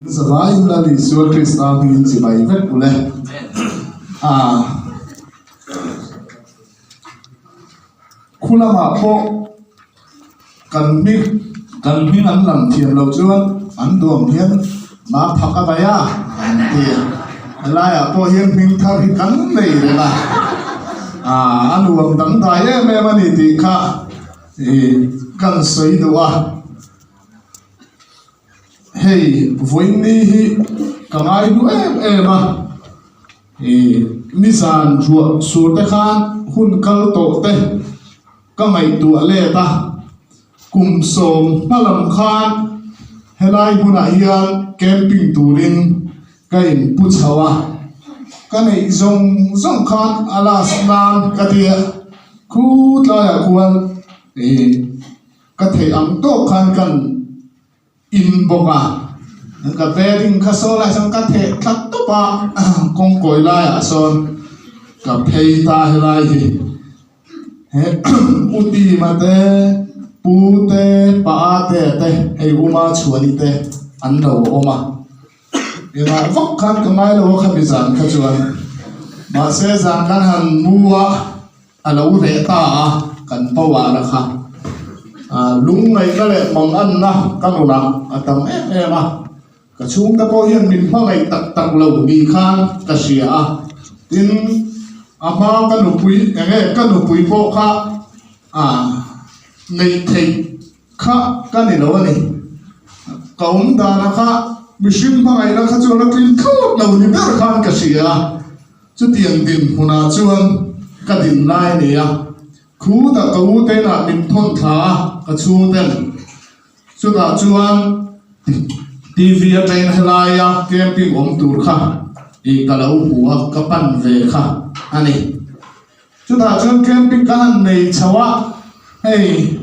Zavaiin Lal Isua Krista hmingin chibai vek u le. Ah. Khu lamah pawh kan hming kan hming an lam thiam loh chuan an duam hian ma phak a bai a an ti a. Helaiah pawh hian hming thar hi kan nei reng a. Ah, a nuam dangdai em em a ni tih kha ih kan sawi duh a. Hei vawiinni hi ka ngai hnu em em a, ih nizan ruah sur te khan hun kal tawh te ka ngaihtuah let a, kum 10 hmalam khan helai hmunah hian camping turin ka inpu chho a, ka neih zawng zawng khan a last nan ka ti a, khu tlaiah khuan ih. Ka theih ang tawk khan kan in bawk a, ka bedding kha saw lai sawn ka theh thla tawp a, kawngkawi laiah sawn ka phei ta helai hi he u Tima te pu te pa te te hei Uma Chhuani te an lo awm a, engah vak khan ka ngai lo a khami zan kha chuan mahse zan kan han mu a. A lo reh ta a, kan power a kha lungngaihna leh manganna ka nunah a tam em em a, ka chhungte pawh hian min hmangaih tak tak lo ni khan ka hria a, tin a hma ka nupui eng nge ka nupui pawh kha neih theih kha ka ni lo a ni, ka awm dana kha mihring hmangaihna kha chuan a tlin thlawt lo ni ber khan ka hria a. Chutiang dinhmunah chuan ka din lai a ni a, khutah ka u tenah min thawn thla a, ka chhungten. Chutah chuan TV atangin helaia camping awm tur kha ih ka lo hmu a, ka pan ve kha a ni. Chutah chuan camping kan han nei chho a, hei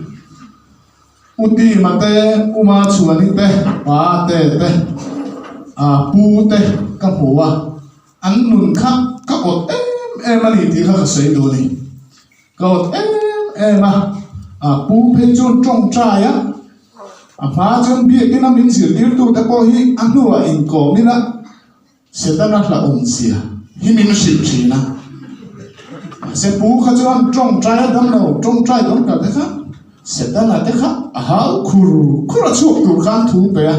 U Tima te, U Machhuani te, Pa te te, Pu te ka hmu a. An nun kha ka awt em em a ni tih kha ka sawi duh a ni. Ka awt em em a, a pu phei chuan tawngtai a, a hma chuan biakina min zirtirtute pawh hi a hnuah inkawm ila Setana hlauhawm zia hi min hrilh thin a. Mahse pu kha chuan tawngtai a dam lo, tawngtai dawn kal te kha Setana te kha a hau khur khur a chhuak tur khan thu pe a.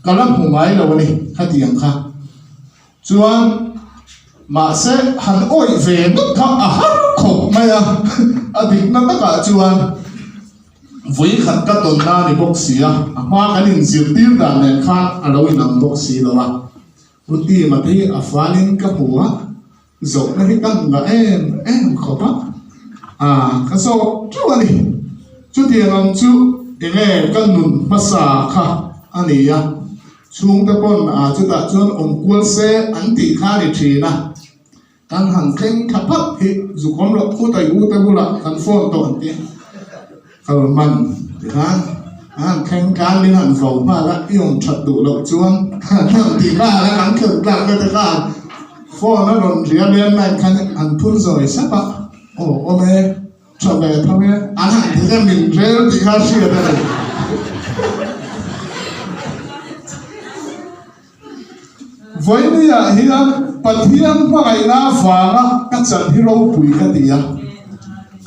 Ka la hmu ngai lo a ni khatiang kha chuan mahse han awih ve ngawt kha a har khawp mai a, a dikna takah chuan vawi khat ka tawnna a ni bawk si a, a hma kan inzirtir dan nen khan a lo inang bawk si lo a, Pu Tima te hi a falin ka hmu a, zawhna hi ka ngah em em khawp a, ah ka zawk teuh a ni. Chutiang ang chu enge ka nun hmasa kha a ni a, chhungte pawn ah chutah chuan awm kual se an tih kha a ni thin a, kan han thleng thla phat hi zukawm loh khut a i ute bulah kan phone tawh an ti a, kal man tikhan an han thleng tlan min han vo nghal a, i awm that duh loh chuan an han ti nghal a, kan khelh tlak na te khan phone a rawn ria lian line khan an phun zawi sap a, aw awm e. Tha ve tho e, an han ti kha min rel tih kha hriat a ni. Vawinia hian Pathian hmangaihna avanga ka chan hi ropui ka ti a,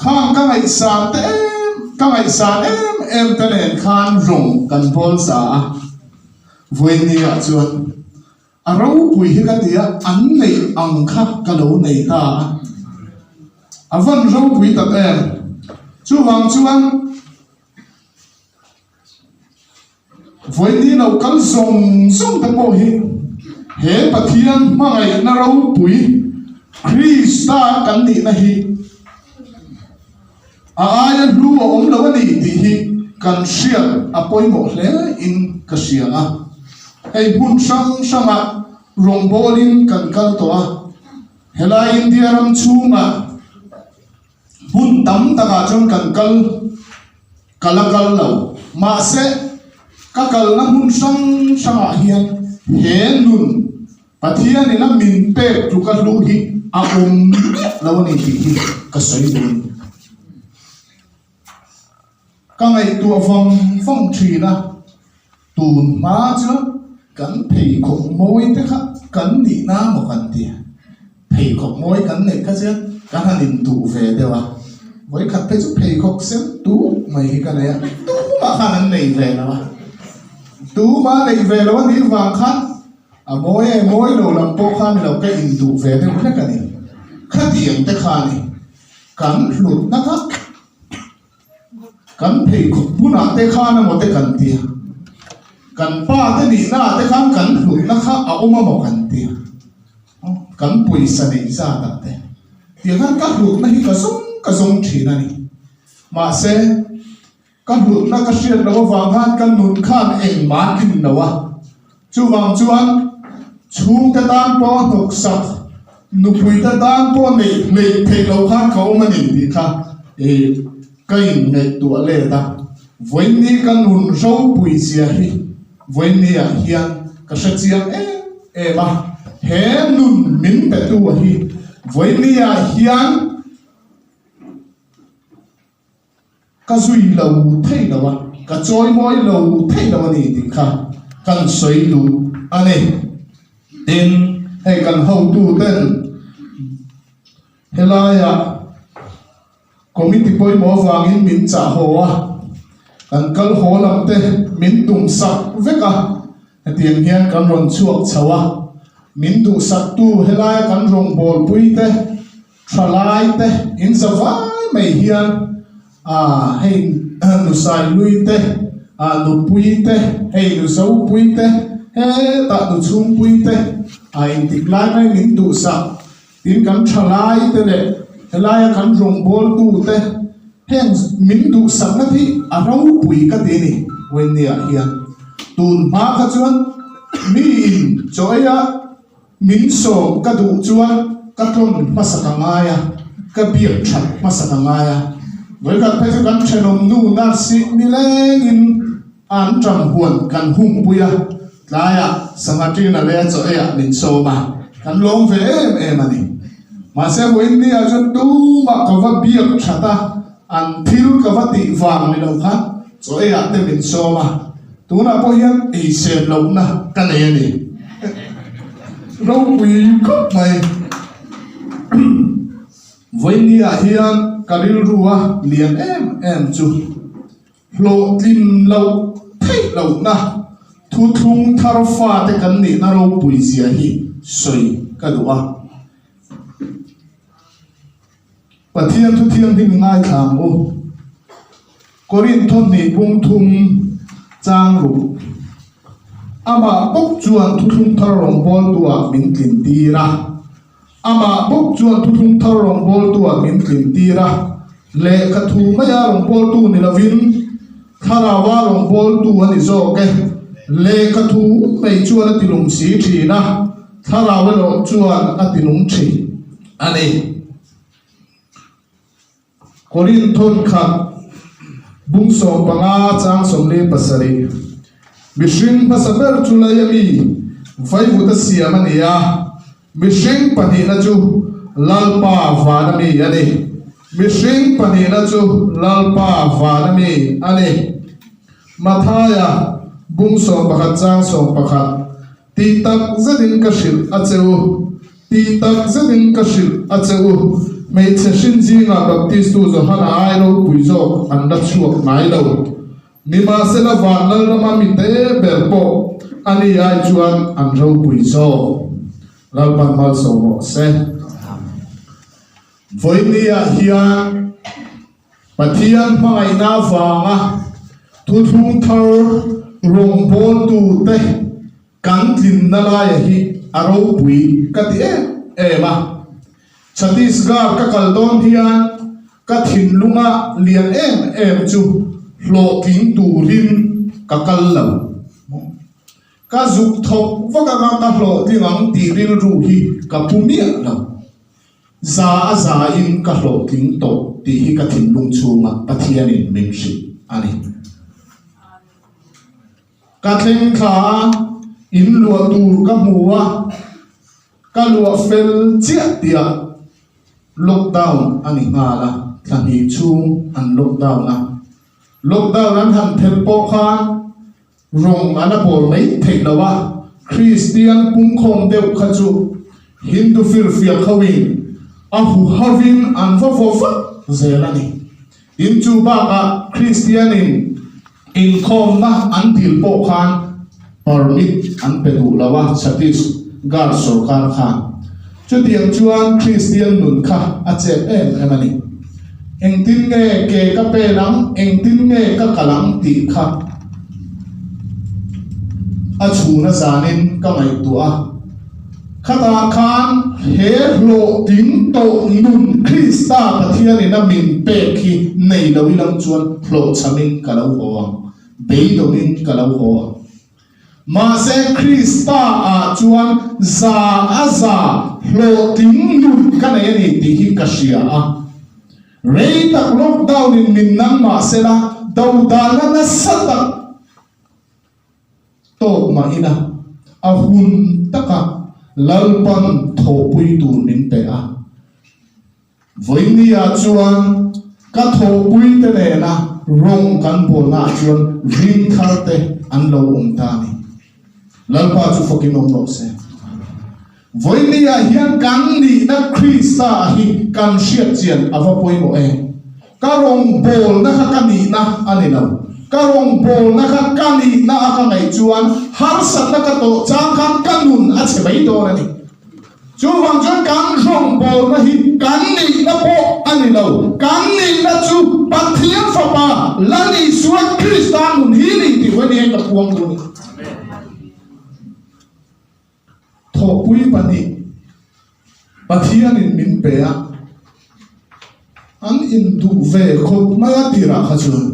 khang ka ngaihsan te em, ka ngaihsan em em te nen khan rawng kan bawl za a. Vawinia chuan A ropui hi ka ti a, an neih ang kha ka lo nei ta a. A van ropui tak em? Chuvang chuan vawiin lo kal zawng zawng te pawh hi he Pathian hmangaihna ropui Krista kan nihna hi a aia hlu a awm lo a ni tih hi kan hriat a pawimawh hle in ka hria a. Hei hmun hrang hrangah rawngbawlin kan kal tawh a, helai India ram chhungah hmun tam takah chuan kan kal ka la kal lo. Mahse, ka kalna hmun hrang hrangah hian he nun Pathian in a min pek tluka hlu hi a awm miah lo a ni tih hi ka sawi duh a ni. Ka ngaihtuah vang vang thin a, tun hma chuan Kan pheikhawk mawi te kha kan nihna maw kan ti? Pheikhawk mawi kan neih kha chuan kan han induh ve deuh a, vawikhat phei chu pheikhawk sen tuk mai hi ka nei a, tumah khan an nei ve lo a, tumah neih ve lo a nih vang khan a mawi e mawi lo lam pawh kha ni lo ka induh ve deuh hlek a ni. Khatiang te kha a ni kan hlutna kha. Kan pheikhawk hmunah te khan emaw te kan ti a, kan pa te nihna ah te khan kan hlutna kha a awm emaw kan ti a, kan pawisa neih zat ah te tiang khan ka hlutna hi ka zawng ka zawng thin a ni. Mahse, ka hlutna ka hriat loh avang khan ka nun khan engmah a tlin lo a, Chuvang chuan chhungte tan pawh hnawksak, nupuite tan pawh neih hleih theih loh khan ka awm a ni tih kha ih ka inngaihtuah let a. Vawiinni ka nun ropui zia hi vawiinniah hian ka hre chiang em em a, he nun min petu hi vawiinniah hian Ka zui lo thei lo a, ka chawimawi lo thei lo a ni tih kha kan sawi duh a ni. Tin, hei kan hotuten helaiah committee pawimawh avangin min chah haw a, kan kal haw lam te min tumsak vek a, hetiang hian kan rawn chhuak chho a, min duhsaktu helaia kan rawngbawlpui te, Thalai te in za vai mai hian ah hei nusailui te ah nupui te hei nuzopui te hetah nuchhungpui te ah intik lai mai min duhsak tin kan thalai te leh helaia kan rawngbawltu te heng min duhsakna hi a ropui ka ti a ni Wendy-ah hian tun hma kha chuan miin chaw ei a. Min sawm ka duh chuan ka tlawn hmasa ka ngai a, ka biak that hmasa ka ngai a. Vawikhat phei chu kan thenawm nu nurse nilengin an ṭang huan kan humpui a, tlaiah sangha ṭin a leh a chaw eiah min sawm a, kan lawm ve em em a ni. Mahse vawiinniah chuan tumah ka va biak that a, an thil ka va tih vang ni lo khan chaw eiah te min sawm a. Tunah pawh hian ei sem lohna ka nei a ni. Ropui khawp mai. Vawinia hian ka rilru a lian em em chu hlawhtlin loh theih lohna thuthlung thar fate kan nihna ropui zia hi sawi ka duh a. Pathian thu thianghlim i ngaithla ang u. Korintho hnih bung thum chang ruk. Amah bawk chuan thuthlung thar rawngbawltuah min tlin tir a. Amah bawk chuan thuthlung thar rawngbawltuah min tlin tir a. Lehkha thu maia rawngbawltu ni lovin Thlaraua rawngbawltu a ni zawk e. Lehkha thu mai chuan a tilung si thin a, Thlarau erawh chuan a tilung thin a ni. Korinthon khat bung 15 chang 47 Mihring hmasa ber chu lei a mi vaivuta siam a ni a, mihring pahnihna chu Lalpa vana mi a ni. Mihring pahnihna chu Lalpa vana mi a ni. Mathaia bung 11 chang 11 Tih tak zetin ka hrilh a che u, tih tak zetin ka hrilh a che u, hmeichhe hrin zingah Baptistu Johana ai ropui zawk an la chhuak ngai lo. Nimahsela van Lalrama mite ber pawh a ni ai chuan an ropui zawk. Lalpan malsawm rawh se. Vawinia hian Pathian hmangaihna avanga thuthlung thar rawngbawltute kan tlinna laia hi a ropui ka ti em em a. Chhattisgarh ka kal dawn hian ka thinlunga lian em em chu hlawhtling turin ka kal lo. Ka zuk thawk vak anga ka hlawhtling ang tih rilru hi ka pu miah lo. Za a za in ka hlawhtling tawh tih hi ka thinlung chhungah Pathianin min hrilh a ni. Ka thleng thla a, in luah tur ka hmu a, ka luah fel chiah tihah lockdown a ni nghal a, thla hnih chhung an lockdown a. Lockdown an han phelh pawh khan Rawng a la bawl mai theih lo a. Kristian pungkhawm deuh kha chu Hindu firfiak hoin a huhovin an va vaw vak zel a ni. Tin, chu bakah Kristianin inkhawmna an dil pawh khan permit an pe duh lo a, Chhattisgarh sorkar khan. Chutiang chuan Kristian nun kha a chep em em a ni. Engtin nge ke ka pen ang, engtin nge ka kal ang tih kha a chhuna zanin ka ngaihtuah a. Khatah khan he hlawhtling tawh nun Krista Pathianin a min pek hi nei lo ilang chuan hlawhchhamin ka lo haw ang, beidawmin ka lo haw ang. Mahse Krista ah chuan za a za hlawhtling nun ka nei a ni tih hi ka hria a. Rei tak lockdown in min nang mahsela dodalna nasa tak Tawk mah ila, a hun taka Lalpan thawhpui tur min pe a. Vawinia chuan ka thawhpui te nena rawng kan bawlnaah chuan ring thar te an lo awm ta a ni. Lalpa chu fawkin awm rawh se. Vawinia hian kan nihna Krista hi kan hriat chian a va pawimawh em? Ka rawngbawlna kha ka nihna a ni lo. Ka rawngbawlna kha ka nihna a ka ngaih chuan harsatna ka tawh chang khan ka nun a chhe mai dawn a ni. Chuvang chuan kan rawngbawlna hi kan nihna pawh a ni lo. Kan nihna chu Pathian Fapa Lal Isua Krista nun hi ni tih vawinia hian ka puang dawn a ni. Thawhpui pahnih Pathianin min pe a, an induh ve khawp mai a tirah kha chuan.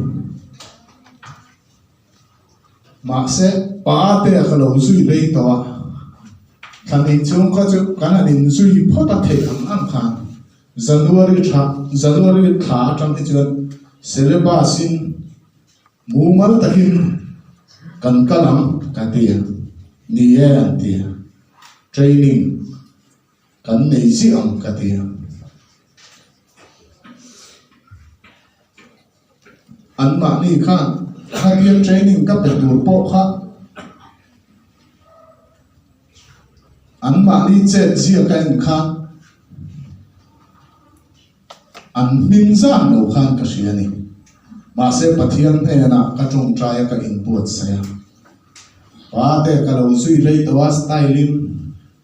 Mahse, pa te a ka lo zui rei tawh a, thla hnih chhung kha chu kan han inzui phawt a theih ang ang khan January tha January thla atang hi chuan syllabus in Mumal takin kan kal ang ka ti a, ni e an ti a, training kan nei chiah ang ka ti a. Anmahni khan khatia training ka pe tur pawh kha anmahni chet zia ka en khan An hming zan lo khan ka hria a ni. Mahse Pathian hnenah ka tawngtai a ka inbuatsaih a. Pa te ka lo zui rei tawh a style in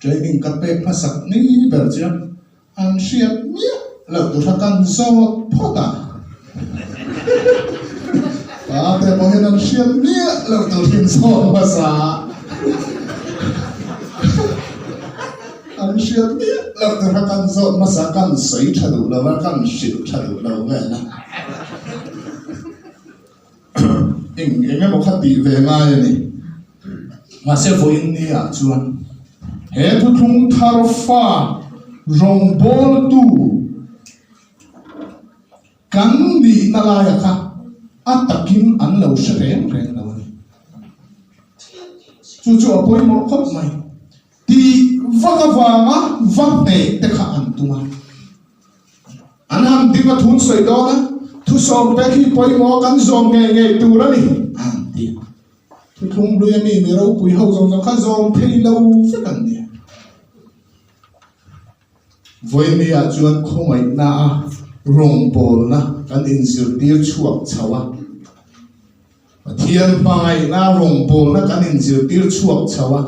training ka pek hmasak ni ber chiang an hriat miah loh tur a kan zawt phawt a. Pa te pawh hian an hriat miah loh tur in zawt hmasa a. An hriat miah loh te kha kan zawt hmasa kan sawi tha duh lo a, kan hrilh tha duh lo vel a. Eng eng emaw kha tih ve ngai a ni. Mahse vawiin ni ah chuan he thuthlung thar fa rawngbawltu kan nihna laia kha a takin an lo hre reng reng lo a ni. Chu chu a pawimawh khawp mai. Tih vak avanga va hneh te kha an tum a. An han ding a thun sawi dawn a, thusawm pek hi pawimawh kan zawm ngei ngei tur a ni an ti a. Thuthlung hlui a mi mi ropui ho zawng zawng kha zawm thei lo vek an ni a. Vawinia chuan khawngaihna a rawngbawlna kan inzirtir chhuak chho a. Pathian hmangaihna rawngbawlna kan inzirtir chhuak chho a,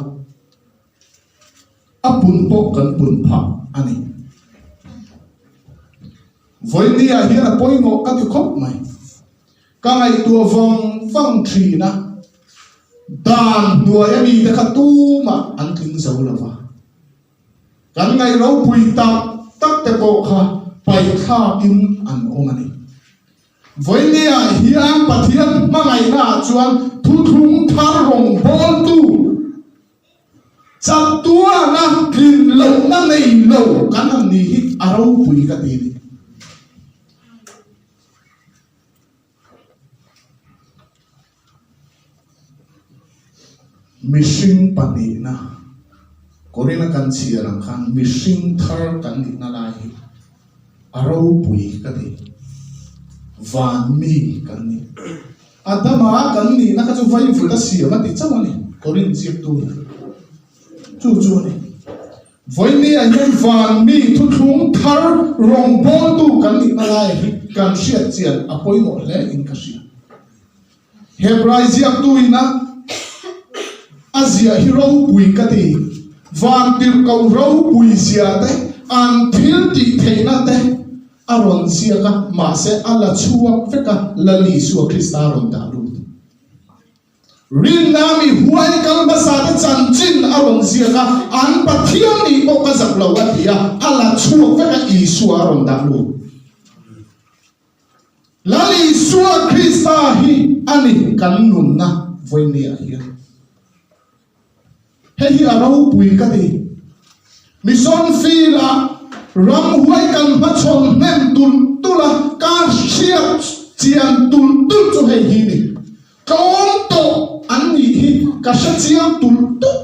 a pun pawh kan pun phah a ni. Vawinia hian a pawimawh ka ti khawp mai. Ka ngaihtuah vang vang thin a, dan hnuaia mite kha tumah an tling zo lo va. Kan ngaih ropui tak tak te pawh kha paihthlakin an awm a ni. Vawinia hian Pathian hmangaihna ah chuan thuthlung thar rawngbawltu chatuana tlin lohna nei lo kan han ni hi a ropui ka ti a ni. Mihring pahnihna, Korin a kan chhiar ang khan mihring thar kan nihna lai hi a ropui ka ti. Van mi kan ni. Adama kan nihna kha chu vaivut a siam a ti chauh a ni, Korin ziaktu hian. Chu chu a ni. Vawinia hian van mi thuthlung thar rawngbawltu kan nihna lai hi kan hriat chian a pawimawh hle in ka hria. Hebrai ziaktu ina a ziah hi ropui ka ti. Van tirhkoh ropui zia te, an thil tih theihna te a rawn ziak a, mahse a la chhuak vek a, Lal Isua Krista a rawn dah lut. Rinna mi huai kal hmasa te chanchin a rawn ziak a, an Pathian nih pawh ka zak lo a ti a, a la chhuak vek a, Isua a rawn dah lut. Lal Isua Krista hi a ni kan nunna vawinia hian. Hei hi a ropui ka ti. Mission field-ah ramhuai kan hmachhawn hnem tulh tulh a, ka hriat chian tulh tulh chu hei hi ni. Tlawm tawh an nih hi ka hre chiang tulh tulh.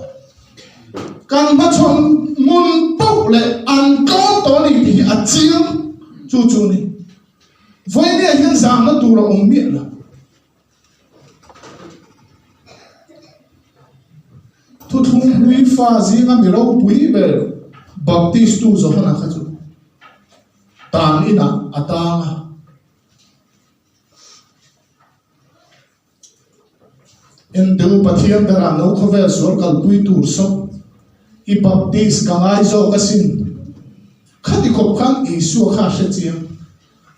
Kan hmachhawn ngun poh leh an tlawm tawh a ni tih hi a chiang chu chu ni. Vawinia hian zahna tur a awm miah lo. Thuthlung hlui fa zinga mi ropui ber Baptistu Johana kha chu tan inah a tang a. Engdeuh Pathian berah no khawvel sual kalpui tur saw i Baptist ka ngai zawk asin. Khati khawp khan Isua kha a hre chiang.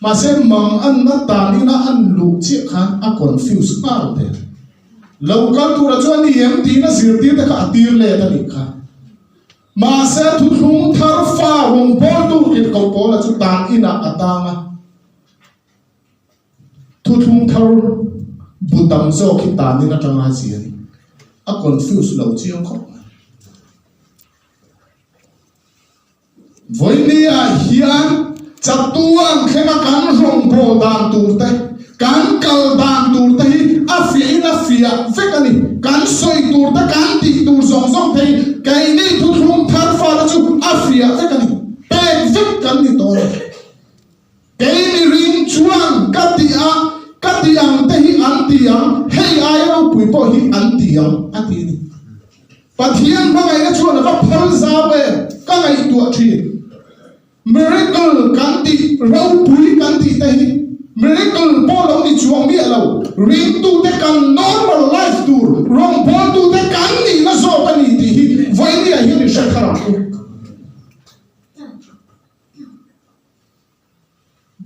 Mahse mang anna tan ina an luh chiah khan a confuse nghal der. Lo kal tura chu a ni em tiin a zirtir te kha a tir let a nih kha. Mahse thuthlung thar fa rawngbawltu tirhkoh Paula chu tan inah a tang a. Thuthlung thar bu tam zawk hi tan in atanga zia a ni. A confuse lo chiang khawp mai. Vawinia hian chatuan thlenga kan rawngbâwl dan tur te, kan kal dan tur te hi a fiahin a fiah vek a ni. Kan sawi tur te, kan tih tur zawng zawng te hi keini thuthlung thar fate chu a fiah vek a ni. Pek vek kan ni tawh lo. Kei miring chuan ka ti a, ka ti ang te hi an ti ang, hei aia ropui pawh hi an ti ang, a ti a ni. Pathian hmangaihna chuan a va phal zau em? Ka ngaihtuah thin. Miracle kan tih, ropui kan tih te hi miracle pawh lo ni chuang miah lo. Ringtute kan normal life tur, rawngbawltute kan nihna zawk a ni tih hi vawinia hian i hre thar ang u.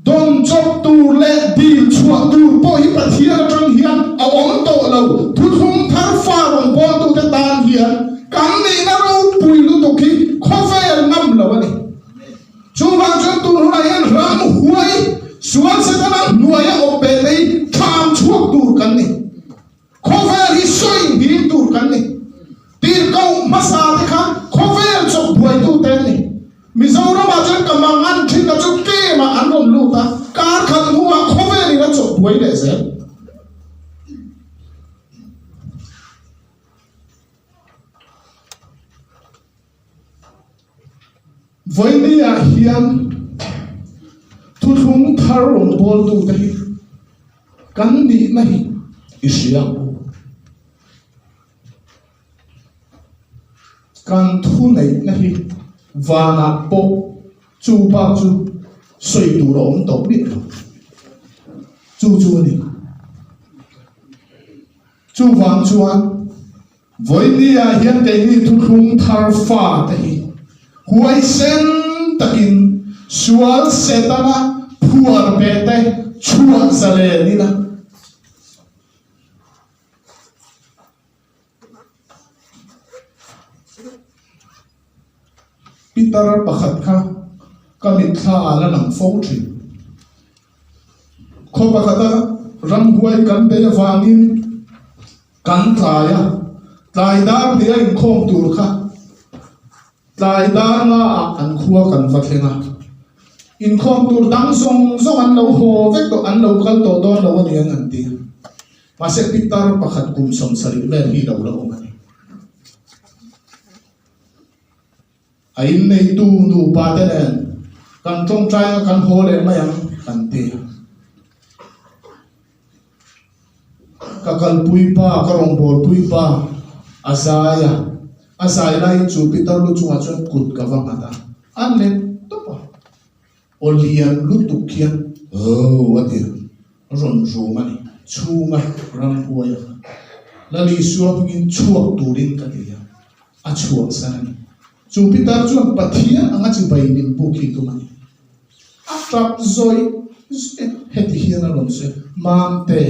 Dawn chawp tur leh dil chhuah tur pawh hi Pathian atang hian a awm tawh lo. Thuthlung thar fa rawngbawltute tan hian kan nihna ropui lutuk hi khawvel ngam lo a ni. Chuvang chuan tun hunah hian ram huai sual Setana hnuaia awp ve te hi thlam chhuak tur kan ni. Khawvel hi sawi nghing tur kan ni. Tirhkoh hmasa te kha khawvel chawp buaitu te an ni. Mizoramah chuan ka mangan thinna chu tlem-ah an rawn lut a, kar khat hnuah khawvelin a chawp buai leh zel. Vawinia hian thuthlung thar rawngbawltute hi kan nihna hi i hria ang u. Kan thuneihna hi vanah pawh chu bak chu sawi tur a awm tawh miah lo. Chu chu a ni. Chuvang chuan vawinia hian keini thuthlung thar fate hi huaisen takin sual Setana phuar ve te chhuah zalen ila. Pitar pakhat kha ka mitthla ah la lang fo thin. Khaw pakhata ramhuai kan bei avangin kan tlai a, tlai dar hnih a inkhawm tur kha Tlai dar nga ah an khua kan va thleng a, inkhawm tur dang zawng zawng an lo haw vek tawh, an lo kal tawh dawn lo a ni ang an ti a. Mahse pitar pakhat kum 70 vel hi lo la awm a ni. A inneitu nupa te nen kan tawngtai anga kan haw leh mai ang kan ti a. Ka kalpui pa, ka rawngbawlpui pa a zai a. A zai laiin chu pitar lu chungah chuan kut ka va nghat a, a let tawp a. Aw lian lutuk hian Aw a ti a, rawn rum a ni. Chhunga ramhuai a kha Lal Isua hmingin chhuak turin ka ti a, a chhuahsan a ni. Chu pitar chuan Pathian anga chibai min buk hi tum a ni. A tap zawih zawih a, heti hian a rawn sawi a, Mamte,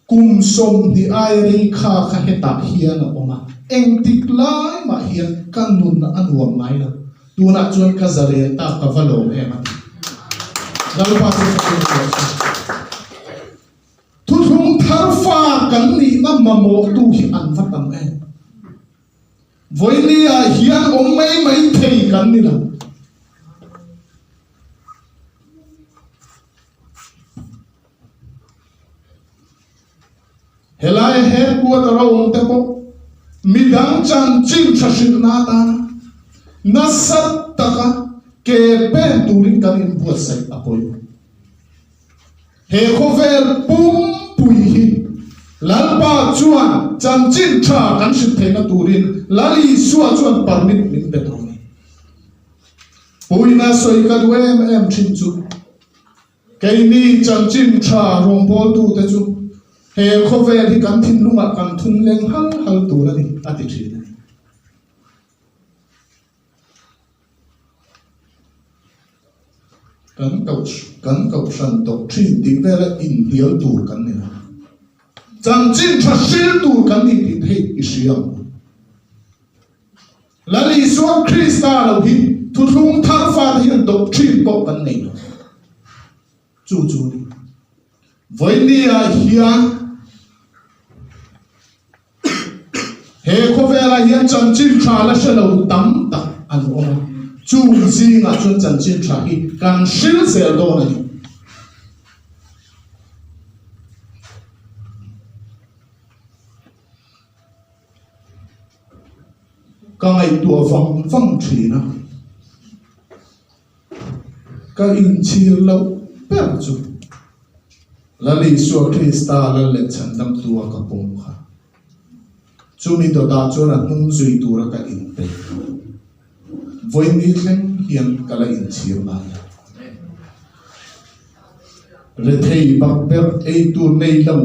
Kum 20 aia rei kha kha hetah hian a awm a, engtik lai mah hian ka nun a nuam ngai lo. Tunah chuan ka zalen ta ka va lawm em a ti. Lalpa chu ka tum tawh che. Thuthlung thar fa kan nihna mamawhtu hi an va tam em? Vawinia hian awm mai mai thei kan ni lo. Helai headquarter a awm te pawh midang chanchin tha hrilhna atana nasa taka ke pen turin kan inbuatsaih a pawimawh. He khawvel pumpui hi Lalpa chuan chanchin tha kan hrilh theihna turin Lal Isua chuan permit min pe tawh a ni. Puina sawi ka duh em em thin chu. Keini chanchin tha rawngbawltute chu he khawvel hi kan thinlungah kan thun leng hal hal tur a ni, a ti thin a ni. Kan koh kan kohhran doctrine tih vela inhnial tur kan ni lo. Chanchin tha hril tur kan ni tih phei i hria ang u. Lal Isua Krista lo hi thuthlung thar fate hian doctrine pawh kan nei lo. Chu chu ni. Vawinia hian he khawvelah hian chanchin tha la hre lo tam tak an awm a. Chung zingah chuan chanchin tha hi kan hril zel dawn a ni. Ka ngaihtuah vang vang thin a, ka inchhir loh ber chu Lal Isua Krista Lal leh Chhandamtua ka pawm kha. Chumi dawtah chuan a hnung zui tura ka inpeih. Vawiin thleng hian ka la inchhir ngai lo. Rethei bak ber ei tur nei lo.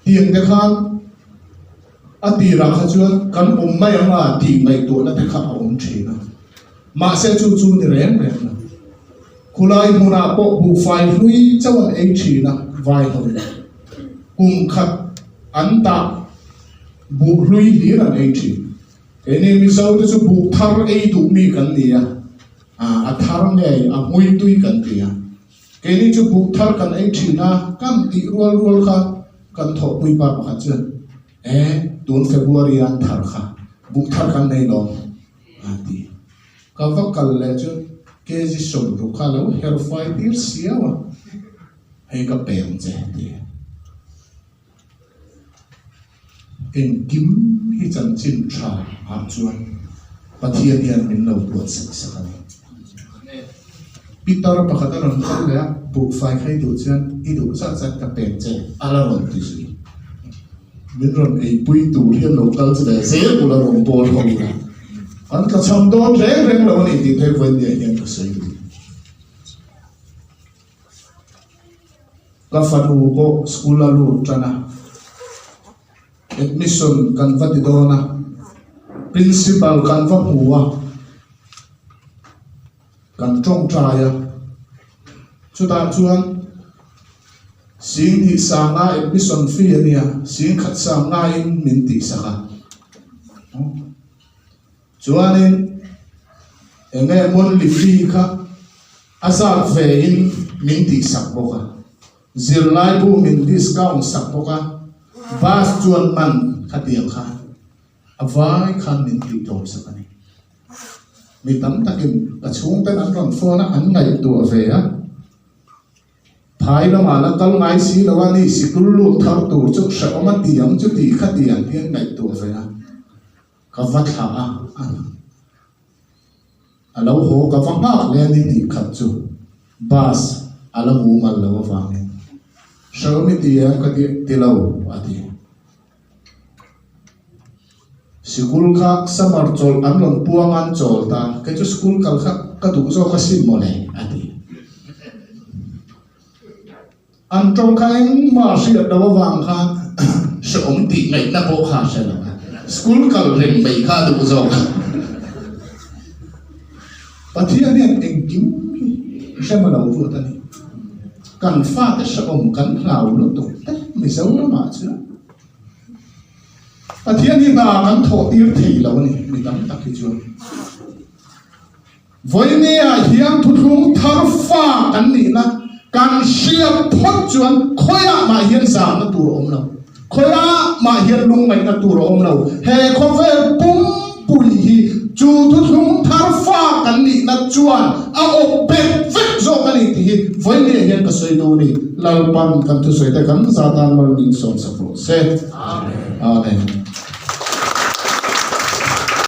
Tiang te khan a tirah kha chuan kan awm mai ang a tih ngaihtuahna te kha a awm thin a. Mahse chu chu ni reng reng lo. Khulai hmunah pawh buhfai hlui chauh an ei thin a vai ho in. Kum khat an tah buh hlui hlir an ei thin. Keini Mizo te chu buh thar ei duh mi kan ni a, a thar ngei a hmui tui kan ti a. Keini chu buk thar kan ei thin a, kan tih rual rual kha kan thawhpui pa pakhat chuan, E, tun February a an thar kha, buk thar kan nei lawm, a ti. Ka va kal leh chuan kg 60 kha a lo her fai tir siau a, hei ka peng che, ti. Engkim hi chanchin tha ah chuan Pathian hian min lo buatsaih sak a ni. Pitar pakhat a rawn kal leh a, buhfai kha i duh chuan i duh zat zat ka pek che a la rawn ti zui. Min rawn eipui tur hian lo kal chu ve zel bula rawn bawl ho ila an tlachham dawn reng reng lo a ni tih phei vawiin hian ka sawi duh. Ka fanu pawh school a lut tan a, admission kan va ti dawn a, principal kan va hmu a, kan tawngtai a, chutah chuan 20 sanga admission fee a nia, 10,000 sangaiin min tihsak a. Chuanin eng nge monthly fee kha a zat ve in min tih sak bawk a, zirlai bu min discount sak bawk a, bus chuan man khatiang kha a vai khan min tih tlawm sak a ni. Mi tam takin ka chhungten an rawn phone a, an ngaihtuah ve a. Phai lamah la kal ngai si lo a ni, sikul lut thar tur chu hrehawm a ti ang chu tih khatiang hian ngaihtuah ve a. Ka va thlah a, a lo haw ka va nghak leh a ni tih khat chu bus a la mumal lo avangin Hrehawm i ti em ka ti ti lo a ti. Sikul kha summer chawlh an rawn puang an chawl ta, kei chu school kal kha ka duh zawk asin mawle, a ti. An tawng kha engmah hriat lo avang khan hrehawm tih ngaihna pawh kha a hre lo a, school kal reng mai kha a duh zawk a. Pathian hian engkim hi hrem a lo ruat a ni. Kan fate hrehawm kan hlau lutuk te Mizoramah chuan. Pathian hi hna kan thawh tir thei lo a ni, mi tam tak hi chuan. Vawinia hian thuthlung thar fa kan nihna kan hriat phawt chuan khawiah mah hian zamna tur a awm lo, khawiah mah hian lungngaihna tur a awm lo. He khawvel pumpui hi chu thuthlung thar fa kan nihna chuan a awp bet vek zawk a ni tih hi vawinia hian ka sawi dawn a ni. Lalpan kan thusawi te kan zatan mal min sawmsak rawh se. Amen. Amen.